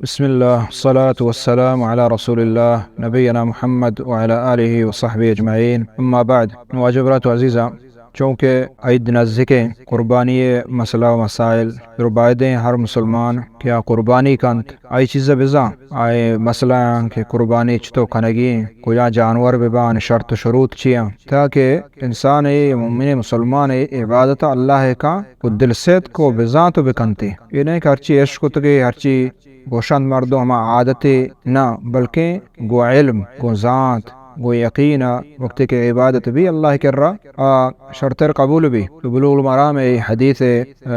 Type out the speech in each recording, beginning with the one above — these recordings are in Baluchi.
بسم اللہ، الصلاة والسلام علی رسول اللہ، نبینا محمد وعلی آلہ وصحبہ اجمعین۔ اما بعد، واجہ برات و عزیزاں، چونکہ عید نزدیک ایں، قربانی ءِ مسئلہ و مسائل، پھر بایدیں ہر مسلمان کہ آ قربانی کنت، آئی چیز ءَ بزاں، آئی مسئلہ آں کہ قربانی چتو کنگی ایں، کجا جانور بباں، شرط و شروط چی آں، تاکہ انسان ءِ، مومن مسلمان ءِ عبادت اللہ ءَ کاں و دل صدق و بزانت و بکنتی۔ اے نہ کہ ہرچی اش کتگے، ہرچی گوشنت مردم ہما عادتے نہ، بلکیں گوں علم، گوں زانت، گوں یقین ءَ وقتی کہ عبادت بی اللہ ءِ کرا، آ شرتر قبول بی۔ تو بلوغ المرام ءِ حدیث ءِ، آ،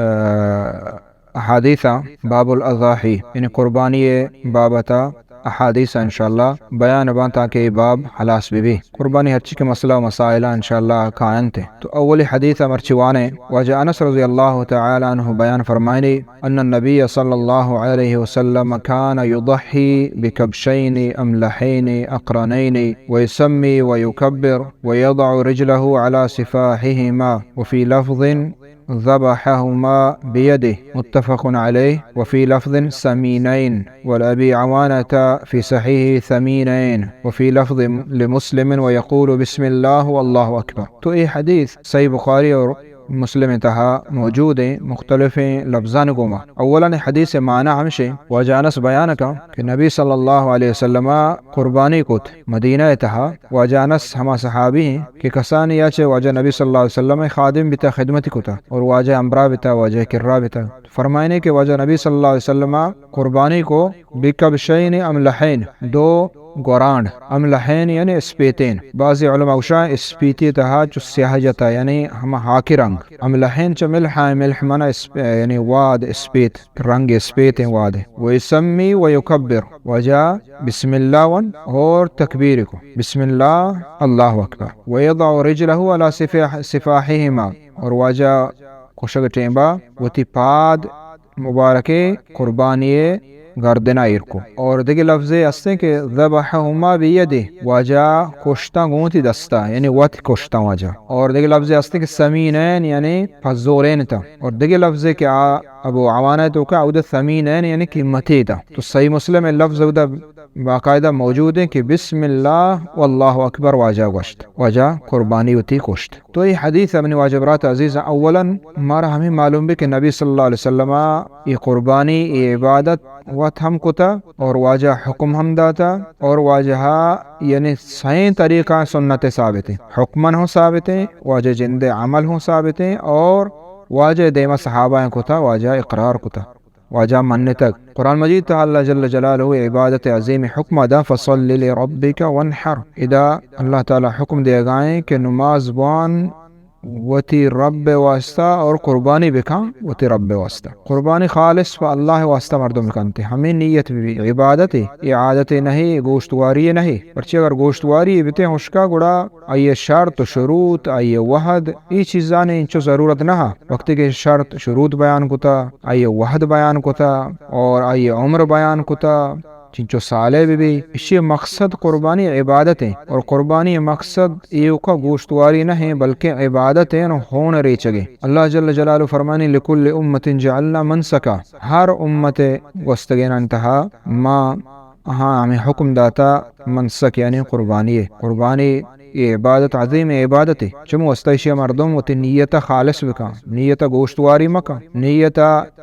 احادیث ءَ باب الاضاحی، یعنی قربانی ءِ بابت ءَ احادیث ءَ انشاءاللہ بیان باں تاکہ اے باب ہلاس بہ بی۔ قربانی ہرچی کہ مسئلہ و مسائل ءَ انشاءاللہ کاینت۔ تو اولی حدیث ءَ مرچی وانیں، واجہ انس رضی اللہ تعالی عنہ بیان فرمائنی، ان النبی صلی اللہ علیہ وسلم کان یضحی بکبشین املحین اقرنین ویسمی ویکبر ویضع رجلہ علی صفاحہما وفی لفظ ذبحهما بيده، متفق عليه، وفي لفظ سمينين، ولأبي عوانة في صحيحه ثمينين، وفي لفظ لمسلم ويقول بسم الله والله أكبر۔ تو اے حدیث صحیح بخاری اور مسلم تہا موجود ایں مختلفیں لفظان گوما۔ اولاً حدیث معنی ہمشیں، واجہ انس بیان کن کہ نبی صلی اللہ علیہ وسلم قربانی کت مدینہ تہا۔ واجہ انس ہما صحابی ایں کہ کسانی ءَ چہ واجہ نبی صلی اللہ علیہ وسلم ءِ خادم بیتا، خدمتی کتا اور واجہ ہمراہ بیتا، واجہ کرا بیتا۔ فرمائنے کہ واجہ نبی صلی اللہ علیہ وسلم قربانی کو بکبشین املحین، دو گورانڈ، املحین یعنی اسپیتین۔ بعضی علماء گوشاں اسپیتی تہا چو سیاہ جتا، یعنی ہما ہاکی رنگ۔ املحین چہ ملح ءَ، ملح معنی اسپ-، یعنی واد، اسپیت، رنگ اسپیتیں واد۔ ویسمی ویکبر، واجہ بسم اللہ ون اور تکبیر کو، بسم اللہ، اللہ اکبر۔ ویضع رجلہ علی صفاح-، صفاحہما، اور واجہ کشگ ٹیمبا وتی پاد مبارکیں قربانی گردنا ایر کو۔ اور دگہ لفظے ہستیں کہ ذبحہما بیدہ، واجہ کشتاں گوں وتی دستا، یعنی وت کشتاں واجہ۔ اور دگہ لفظے ہستیں کہ سمینین، یعنی پزورین تا۔ اور دگہ لفظے کہ آ ابو عوانہ توکا اود ثمینین یعنی قیمتی تا۔ تو صحیح مسلم ءِ لفظ اود باقاعدہ موجود ایں کہ بسم اللہ واللہ اکبر واجہ گوشت، واجہ قربانی وتی کشت۔ تو اے حدیث ءَ منی واجہ برات عزیز، اولاً مارا ہمیں معلوم بی کہ نبی صلی اللہ علیہ وسلم ءَ اے قربانی، اے عبادت وت ہم کتا اور واجہ حکم ہم داتا اور واجہ یعنی سئیں طریقہ سنت ثابت ایں، حکماً ہوں ثابت ایں، واجہ جند عمل ہوں ثابت ایں اور واجہ دیما صحابہ کتا، واجہ اقرار کتا۔ واجہ منتگ۔ قرآن مجید تہا اللہ جل جلالہ عبادت عظیم حکم دا، فصل لربک وانحر۔ ادا اللہ تعالی حکم دیگائیں کہ نماز بوان وتی رب واسطہ اور قربانی بکن وتی رب واسطہ۔ قربانی خالص پہ اللہ واسطہ مردم بکنتے۔ ہمیں نیت بی عبادت، اے عادت نہیں، گوشت واری نہیں۔ پرچہ اگر گوشت واری بتے ہشکا گڑا آئی شرط و شروط، آئی وہد، ای چیزانی انچو ضرورت نہ۔ وقتی کہ شرط شروط بیان کتا، آئی وہد بیان کتا اور آئی عمر بیان کتا، چنچو سالے بہ بی۔ اشی مقصد قربانی عبادت ایں اور قربانی مقصد ایوکا گوشتواری نہ ایں بلکہ عبادت ایں اور ہون ریچگے۔ اللہ جل جلالہ فرمانی، لکل امت جعلنا منسکا، ہر امت گوستگینان تہا ما ہاں، ہمیں حکم داتا منسک یعنی قربانی ایں۔ قربانی اے عبادت عظیم عبادت ایں۔ چمو واسطہ اشی مردم وتی نیت خالص بکن، نیت گوشتواری مکن، نیت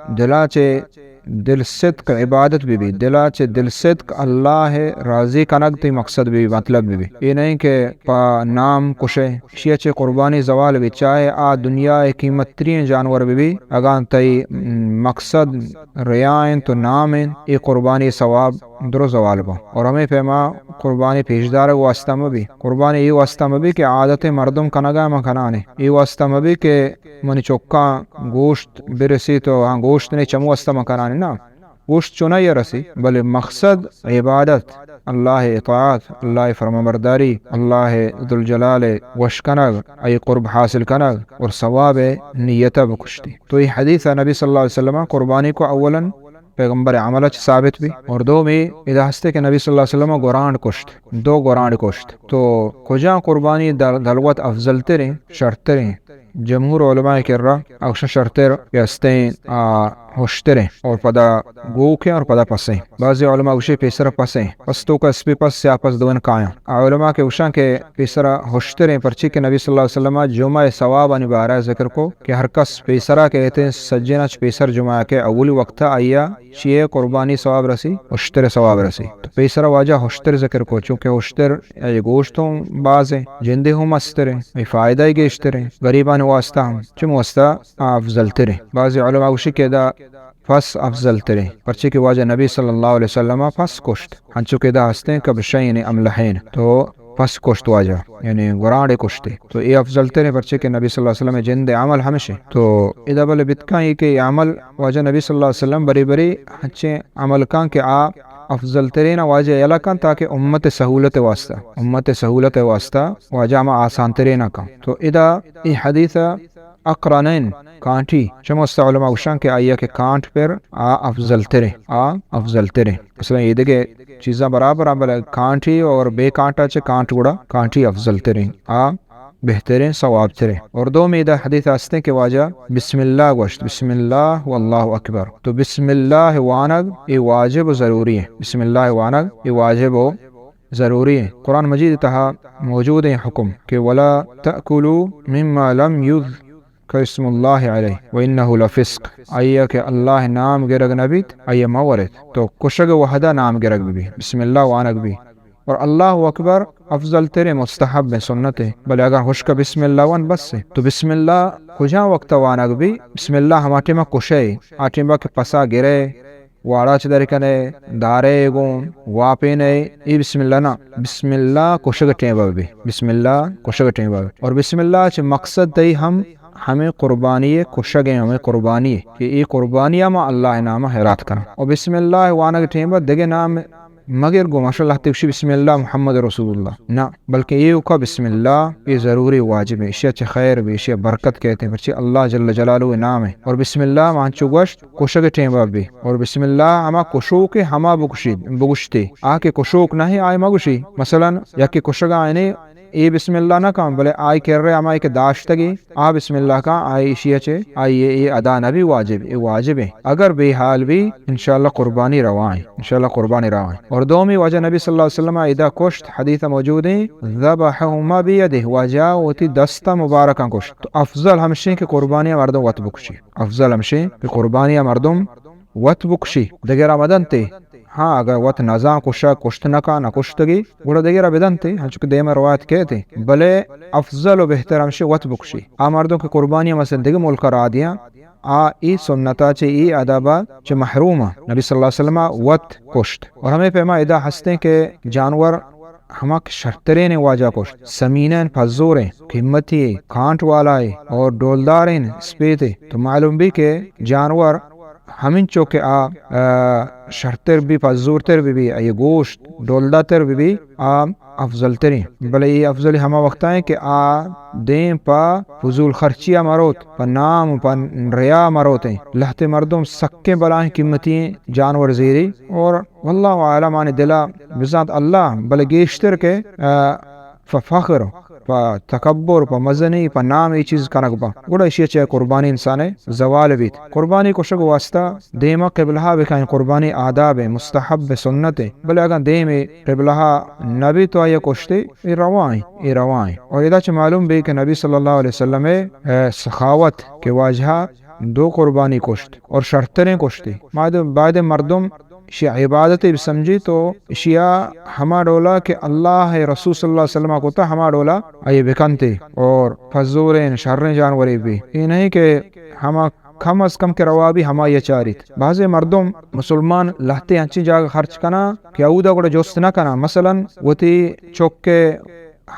دلا چے دل صدق عبادت بہ بی، دلا چے دل صدق اللہ راضی کنگ تی مقصد بہ بی، مطلب بہ بی۔ اے نہیں کہ پا نام کشے، اشی چے قربانی زوال بی، چاہے آ دنیا قیمت ترین جانور بہ بی، اگاں تئی مقصد ریا انت و نام انت، اے قربانی ثواب درو زوال با۔ اور ہمیں پیما قربانی پیشدارگ واسطہ مبی، قربانی اے واسطہ مبی کہ عادت مردم کنگا من کنانے، اے واسطہ مبی کہ منی چکاں گوشت برسی تو ہاں گوشت نے چمو واسطہ من کنانے، نا، گوشت چونائی رسی، بلے مقصد عبادت، اللہ اطاعت، اللہ فرمانبرداری، اللہ ذوالجلال وش کنگ، ای قرب حاصل کنگ اور ثواب نیت بکشتی۔ تو اے حدیث نبی صلی اللہ علیہ وسلم قربانی کو اولاً پیغمبر عمل چ ثابت بی۔ اور دومی ادا ہستے کہ نبی صلی اللہ علیہ وسلم گورانڈ کشت، دو گورانڈ کشت۔ تو کجا قربانی دل-، دلوت افضل تریں، شرتریں؟ جمہور علماء کرا اکشن شرتر کہ ہستیں، آ، ہشتریں اور پدا گوکیں اور پدا پسیں۔ بعضی علماء گوشی پیسرا پسیں، پس توکا اسپی پس، سیاہ پس دوئیں کایاں۔ آ علماء کہ گوشاں کہ پیسرا ہشتریں، پرچی کہ نبی صلی اللہ علیہ وسلم جمعہ ثوابانی بارہ ذکر کو کہ ہر کس پیسرا کہ ایتیں سجیناں چہ پیسر جمعہ کہ اولی وقت آئیا چیئے قربانی ثواب رسی، ہشتر ثواب رسی۔ تو پیسرا واجہ ہشتر ذکر کو، چونکہ ہشتر اے گوشت ہوں بازیں، جندے ہوں مستریں، اے فائدہ ہی گیشتریں، غریبانی واسطہ ہم چم واسطہ افضل تریں۔ بعضی علماء گوشی کہ ادا پس افضل تریں، پرچے کہ واجہ نبی صلی اللہ علیہ وسلم پس کشت، ہنچو کہ ادا ہستیں کبشین املحین، تو پس کشت واجہ، یعنی گرانڈے کشتے، تو اے افضل تریں، پرچے کہ نبی صلی اللہ علیہ وسلم جند عمل ہمشیں۔ تو ادا بلے بتکاں اے کہ اے عمل واجہ نبی صلی اللہ علیہ وسلم بری بری ہنچیں عمل کاں کہ آ افضل ترین واجہ یلا کن تاکہ امت سہولت واسطہ، امت سہولت واسطہ واجہ ہما آسان ترین کن۔ تو ادا اے حدیث اقرنین، کانٹی، چموست علماء گوشاں کہ آئیا کہ کانٹ پر آ افضل تریں، آ افضل تریں۔ مثلاً اے دگہ چیزاں برابر ہیں، بلے کانٹی اور بے کانٹا چہ کانٹ گڑا کانٹی افضل تریں، آ بہتریں، ثواب تریں۔ اور دومی ادا حدیث ہستیں کہ واجہ بسم اللہ گوشت، بسم اللہ واللہ اکبر۔ تو بسم اللہ وانگ اے واجب و ضروری ہیں، بسم اللہ وانگ اے واجب و ضروری ہیں۔ قرآن مجید تہا موجود ہیں حکم کہ ولا تأکلوا مما لم یذکر اسم اللہ علیہ وانہ لفسق، آئیا کہ اللہ نام گرگ نہ بیت، آئیا مہ ورت۔ تو کشگ وہدا نام گرگ بہ بی، بسم اللہ وانگ بی۔ اور اللہ اکبر افضل تریں، مستحب ہیں، سنت ہیں، بلے اگر ہشک بسم اللہ ون بس ہے۔ تو بسم اللہ کجا وقت وانگ بی؟ بسم اللہ ہما ٹیما کشے، آ ٹیما کہ پسا گرے، واڑا چہ در کنے، دارے گون، واپینے، اے بسم اللہ نا، بسم اللہ کشگ ٹیم بہ بی، بسم اللہ کشگ ٹیم بہ بی۔ اور بسم اللہ چہ مقصد تئی ہم ہمیں قربانی ہے، کشگ ہیں ہمیں قربانی ہے، کہ اے قربانی ہم اللہ نام حیرات کرنا۔ اور بسم اللہ وانگ ٹیم بہ دگہ نام مگر گو ماشاءاللہ تکشی بسم اللہ محمد رسول اللہ۔ نہ، بلکہ اے اوکا بسم اللہ، اے ضروری واجب ہے، اشیا چہ خیر بی، اشیا برکت کہتے ہیں، پرچہ اللہ جل جلالہ نام ہے۔ اور بسم اللہ مانچو گوشت، کشگ ٹیم بہ بی۔ اور بسم اللہ ہما کشوک ہما بگشی، بگشتے۔ آ کہ کشوک نہ ہے، آئے مگشی۔ مثلاً، یکی کشگ آئینے، اے بسم اللہ نہ کن، بلے آئی کرے ہما کہ داشتگی، آ بسم اللہ کن، آئی اشیا چہ، آئی اے ادا نہ بی واجب، اے واجب ہے۔ اگر بے حال بی، انشاءاللہ قربانی روا ہیں، انشاءاللہ قربانی روا ہیں۔ اور دومی واجہ نبی صلی اللہ علیہ وسلم ادا کشت، حدیث موجود ہیں، ذبحهما بيده، واجہ وتی دست مبارکاں کشت۔ تو افضل ہمشیں کہ قربانی مردم وت بکشی۔ افضل ہمشیں کہ قربانی مردم وت بکشی، دگرا مدنتے۔ ہاں، اگر وت نزان کشگ، کشت نکا، نکشتگی، گڑا دگرا بدنتے، ہنچو کہ دیما روایت کہتے۔ بلے افضل و بہتر ہمشی وت بکشی۔ آ مردم کہ قربانی مثلاً دگہ ملک را دیاں، آ ای سنتا چہ، ای ادبا چہ محروم۔ نبی صلی اللہ علیہ وسلم وت کشت۔ اور ہمیں پیما ادا ہستیں کہ جانور ہما کہ شرترین واجہ کشت، سمینین، پزورین، قیمتی، کانٹ والائے اور ڈولدارین اسپیتے۔ تو معلوم بی کہ جانور ہمینچو کہ آ، آ، شرتر بی، پزورتر بی بی، آئی گوشت ڈولدارتر بی بی، آ افضل ترین۔ بلے اے افضل ہما وقتا ہیں کہ آ دیم پہ فضول خرچیا مروت، پہ نام، پہ ریا مروت ہیں۔ لہتے مردم سکیں بلاہیں قیمتی جانور زیری اور واللہ اعلم آنی دلا بزانت اللہ، بلے گیشتر کہ، آ، پہ فخر، پہ تکبر، پہ مزنی، پہ نام اے چیز کنگ با۔ گڑا اشی چہ قربانی انسان زوال بیت۔ قربانی کشگ واسطہ دیما قبلہ بکن، قربانی آداب ہے، مستحب ہے، سنت ہے۔ بلے اگاں دیم قبلہ نبی تو آیا کشتے، اے روا ہیں، اے روا ہیں۔ اور ادا چہ معلوم بی کہ نبی صلی اللہ علیہ وسلم، اے، سخاوت کہ واجہ دو قربانی کشت اور شرتریں کشتے۔ باید، باید مردم اشی عبادت بسمجی تو اشیا ہما ڈولا کہ اللہ رسول صلی اللہ علیہ وسلم کتا ہما ڈولا آئی بکنتے اور پزورین شریں جانورے بی۔ اے نہیں کہ ہما کم از کم کہ روا بی ہما یہ چاریت۔ بعضے مردم مسلمان لہتے انچیں جاگہ خرچ کنا کہ اودا گڑا جست نہ کنا۔ مثلاً وتی چک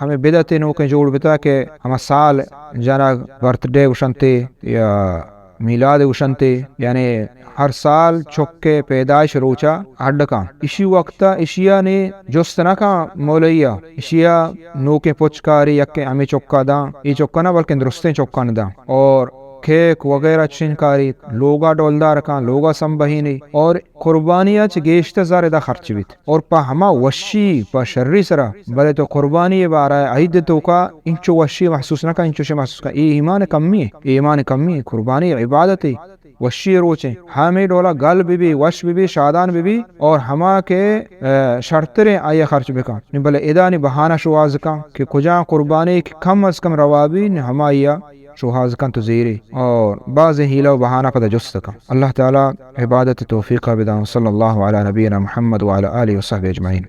ہمے بدعتے نوکیں جوڑ بتا کہ ہما سال جنگ برتھ ڈے گوشنتے یا میلاد گوشنتے، یعنی ہر سال چکے پیدائش روچا اڈ کن۔ اشی وقتا اشیا نے جست نہ کن مولویا، اشیا نوکیں پچ کاری یکیں ہمے چکا داں، اے چکا نہ بلکن درستیں چکا نہ داں۔ اور کیک وغیرہ چشیں کاری لوگا ڈولدار کن، لوگا سمبہینی اور قربانی ء چہ گیشتر زر ادا خرچ بیت اور پہ ہما وشی، پہ شری سرا، بلے تو قربانی ء بارہ ء عید ء توکا انچو وشی محسوس نہ کن، انچو شے محسوس کن۔ اے ایمان کمی ہے، اے ایمان کمی ہے، قربانی عبادت ہے۔ وشی روچیں، ہمے ڈولا گل بہ بی، وش بہ بی، شادان بہ بی، اور ہما کہ، اے، شرتریں آئی خرچ بکن۔ نی بلے ادا نی بہانہ شوہاز کن کہ کجا قربانی کہ کم از کم روا بی، نی ہمائی شوہاز کن تو زیری، اور بازیں حیلہ و بہانہ پدا جست کن۔ اللہ تعالی عبادت توفیق بدان۔ صلی اللہ علی نبینا محمد وعلی آلہ وصحبہ اجمعین۔